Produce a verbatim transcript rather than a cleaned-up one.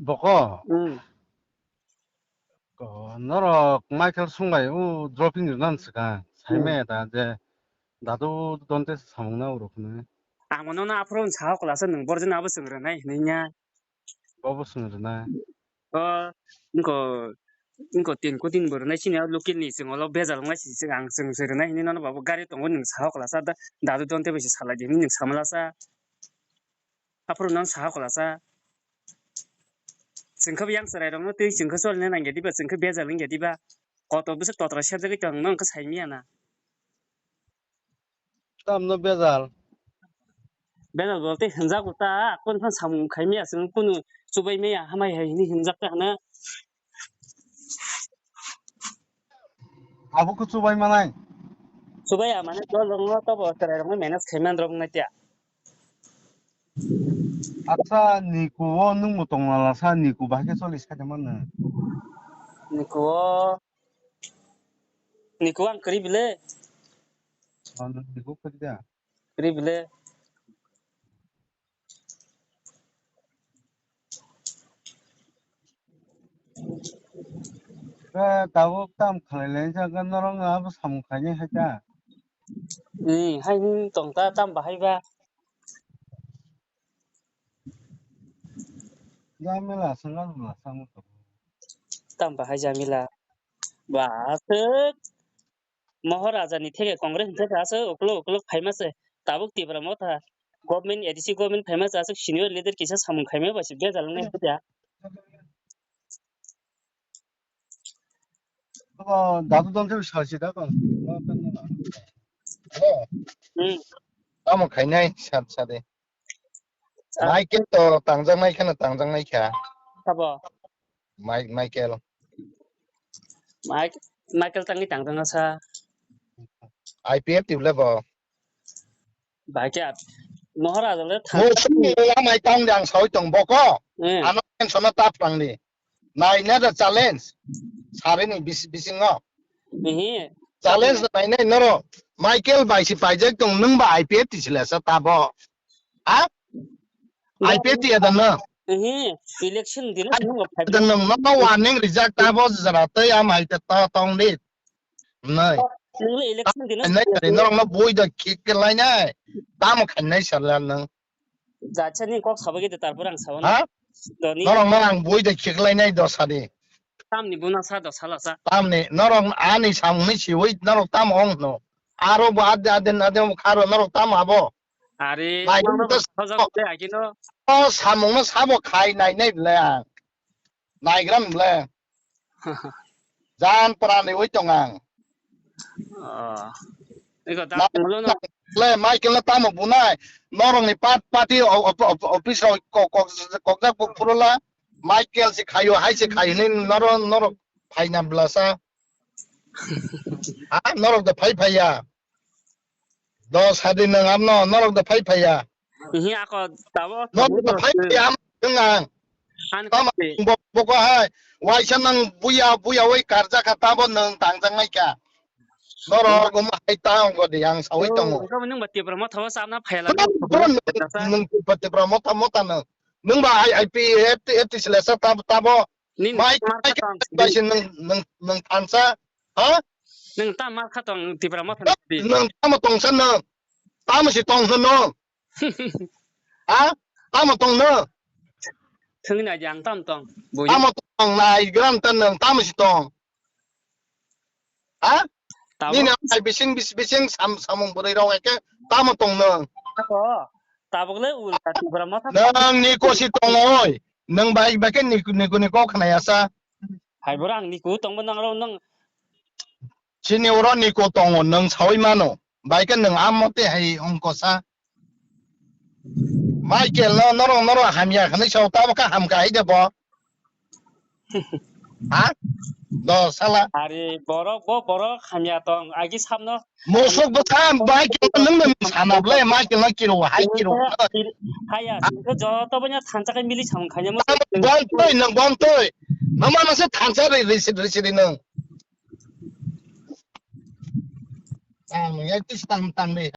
Boko? Hmm. Ko, norok Michael Sungai o dropping rwna swkang. Hmm. Saimaya da je dadu Donte samung na urok hwnwi. Ang mano na aphuru sa hokla sa nwng borjona abo swng rwnai hwnwi nya. Bobo swng rwnai. O, wngko, wngko tin ko din bo rwnai sini o local ni swng olo bejal wngnai si swng ang swng swng rwnai hwnwi nono babu gari tongo nwng sa hokla sa da, dadu Donte bai se salai di hwnwi nwng samala sa. Aphuru nono sa hokla sa. Chwng khe yang chwrai rokno twi chwng khe cholna nangya diba, chwng khe bejal wngya diba. Koto bwswk totra serjagwi tong no wngkha saimaya na. Tamno bejal? Bejal bolte hinjago ta, kon phan samung khaimaya, chwng kunu chubaimaya, hamai hai hwnwi hinjak ta hwnwi. Abo khe chubai manai? Chubaiya mane dol rokno tobo chwrai rokno manage khai man rok nai tiya. Acha, Niku o nwng bo tong lala sa, Niku bahai khe choli sai tongmano. Niku o, Niku ang kwrwi bile. O, nwng Niku kwrwi da? Kwrwi bile. Khe tabuk tam khlai lai sa, khe norok no abo samung khainai hai ta? Ni, hai ni tong ta, tam bahai ba. Jamila swngna rwla samung tong. Tam bahai jamila. Ba, aswk. Moharaja ni theke Congress ni theke aswk ukuluk ukuluk phaima se. Tabuk Tipra Motha government, A D C government phaima se aswk senior leader kisa samung khaima ba se bejal wngnai hwnkhe da. Abo dadu Donte bai salsi da kon. Hmm. Tamo khainai sat sade. Ah. Michael to tangjaknai kheno tangjaknai kha. Sabo? Mai-, Michael. Mike-, Michael tangwi tangjakna sa. I P F T le bo. Bahai khe Moharaja le thang. Mo sung mo amai tang jang sawi tong boko. Hmm. Ano tension ta phrang ni. Nai na da challenge. Sari ni bis-, bisingo. Ehe. Challenge nai nai noro. Michael bai si paijak tong nung ba I P F T sila sa tabo. Ha? Ai pe tiya da na. Ehe, election dino. Ai, nung phai da nung no warning rijak ta bo jara tei am hai ta ta tong di. Nai. Nung election dino. Nai kari norok no bui da khik ke lai nai. Tamo khainai sala nung. Jacha ni kok sabo ge de tarpor ang sabo. Ha? Doni. Norok no ang bui da khik lai nai do sadi. Tamni buna sa do sala sa. Tamni norok ani samung ni siwi norok tam ong no. Aro bo ade ade ade kharo norok tam abo. Are, Nai norok to hojak de agino. O samung no sabo khai nai nai bwle ang. Naigram bwle. Jan pran ni oi tong ang. Oh. Ego da Na-, mulo no. Le Michael na tamo bunai. Norok ni pat pati o-, o-, o-, office rok kok, kok, kokjak purula. Michael si khayo, hai si khayo ni noro, norok phaina blasa. Ha, norok da phai phaiya. Do sadi nang amno, norok da phai phaiya. Ihi ako tabo. Norok da phai phaiya, am nang. An Tamo kasi. Bo-, boko hai, waisa nang buya, buya wai karja ka tabo nang tangjak nai ka. Norok gum hai ta ong godi ang sawi tongo. Iko nung ba Tipra Motha o samna phaila. Bro, bro, nung, nung Tipra Motha, Motha nang. Nung ba ai, ai pi, F T, F T sila sa tab-, tabo. Nin Mai, mar mai kha tong. Bai sin nung, nung, nung thansa. Ha? Nung ta mar kha tong Tipra Motha. Nung tamo tongsa nung. Tamo si tongsa nung. Ha? Tamo tong no? Thwngna jang tam tong. Bui. Tamo tong nai gram tan nang tamo si tong. Ha? Tamo. Nini ai bising bis-, bising sam-, samung bwrwi rok eke tamo tong nang. Ako, tabuk le ulta Tipra Motha. Nang ni kosi tong oi. Nang bai bai ke ni, ni, ni kok khna yasa. Hai bora ang ni ku tong bo nang ro nang. Chini oro ni ko tongo, nwng sawi mano. Bai khe nwng amo te hai ongko sa. Michael no norok, norok hamya hwnwi sao, tamo khe hamkha hai de bo. Ha? Do sala. Ari borok, bo borok hamya tong, agi samno. Musuk bwsa Michael no nwng nwng sana ble, Michael no kiro, hai kiro. Haya, joto banya thansa kai mili samung khanya mo. Tamo bon toi, nwng bon toi. Mama masa thansa ri, ri, ri, ri, nwng. Ang ya tis tang tang de.